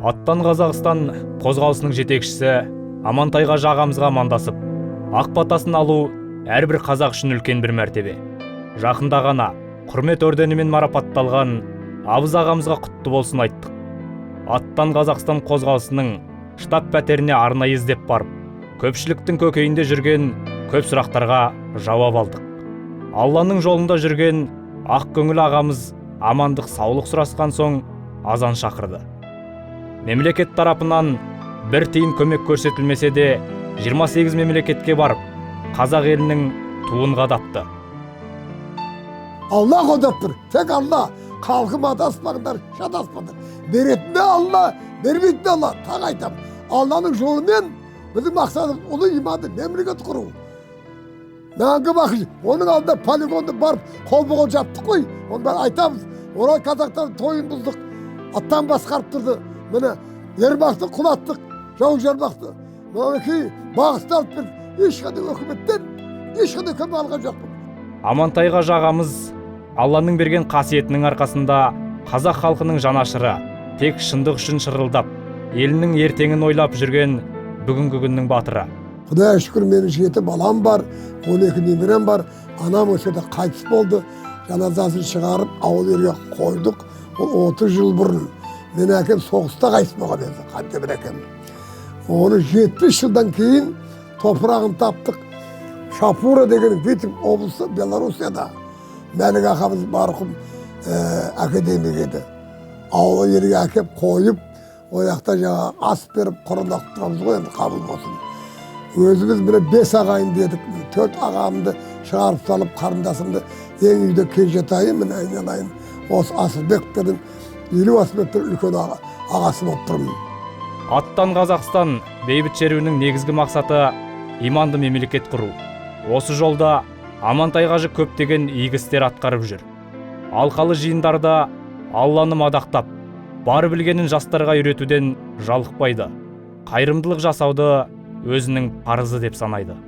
Аттан Қазақстан қозғалысының жетекшісі Амантай қажы ағамызға амандасып, ақ батасын алу әрбір қазақ үшін үлкен бір мәртебе. Жақында ғана құрмет орденімен марапатталған абыз ағамызға құтты болсын айттық. Аттан Қазақстан қозғалысының штаб пәтеріне арнайы іздеп барып, көпшіліктің көкейінде жүрген көп сұрақтарға жауап алдық. Алланың жолында жүрген ақ көңіл ағамыз амандық саулық сұрасқан соң азан шақырды. Мемлекет тарапынан бір тиын көмек көрсетілмесе де, 28 мемлекетке барып, қазақ елінің туын қадапты. Алла қолдап тұр, тек Алла. Халқым, адаспаңдар, шатаспаңдар. Беретін де Алла, бермейтін де Алла. Тағы айтамын, Алланың жолымен біздің мақсатымыз ұлы иманды мемлекет құру. Мәңгі бақи. Оның алдында полигонды барып қолма қол жаптық қой. Оны бәрін айтамыз. Орал қазақтардың тойын бұздық, аттан басқарып тұрды. Міне, Ермақты құлаттық, жау Ермақты. Мінекей, бағысты алып бердік. Ешқандай өкіметтен ешқандай көмек алған жоқпын. Амантай қажы ағамыз Алланың берген қасиетінің арқасында қазақ халқының жанашыры, тек шындық үшін шырылдап, елінің ертеңін ойлап жүрген бүгінгі күннің батыры. Құдайға шүкір, менің 7 балам бар, 12 немерем бар. Анам осы жерде қайтыс болды. Жаназасын шығарып, ауыл елге қойдық. Ол 30 жыл бұрын. Менің әкем соғыста қайтыс болған еді, Қантемір әкем. Оны 70 жылдан кейін топырағын таптық. Шапура деген Витебск облысы, Белоруссияда. Мәлік ағамыз марқұм академик еді. Ауыл елге әкеп қойып, ол жақта жаңағы ас беріп, құран оқып тұрамыз ғой енді, қабыл болсын. Өзіміз міне 5 ағайын дедік. 4 ағамды шығарып салып, қарындасымды ең үйде кенжетайым, міне айналайын. Осы Асылбектердің, Елу Асылбектің үлкен ағасы болып тұрмын. Аттан Қазақстан бейбіт шеруінің негізгі мақсаты иманды мемлекет құру. Осы жолда Амантай қажы көптеген игі істер атқарып жүр. Алқалы жиындарда Алланы мадақтап, бар білгенін жастарға үйретуден жалықпайды. Қайырымдылық жасауды өзінің парызы деп санайды.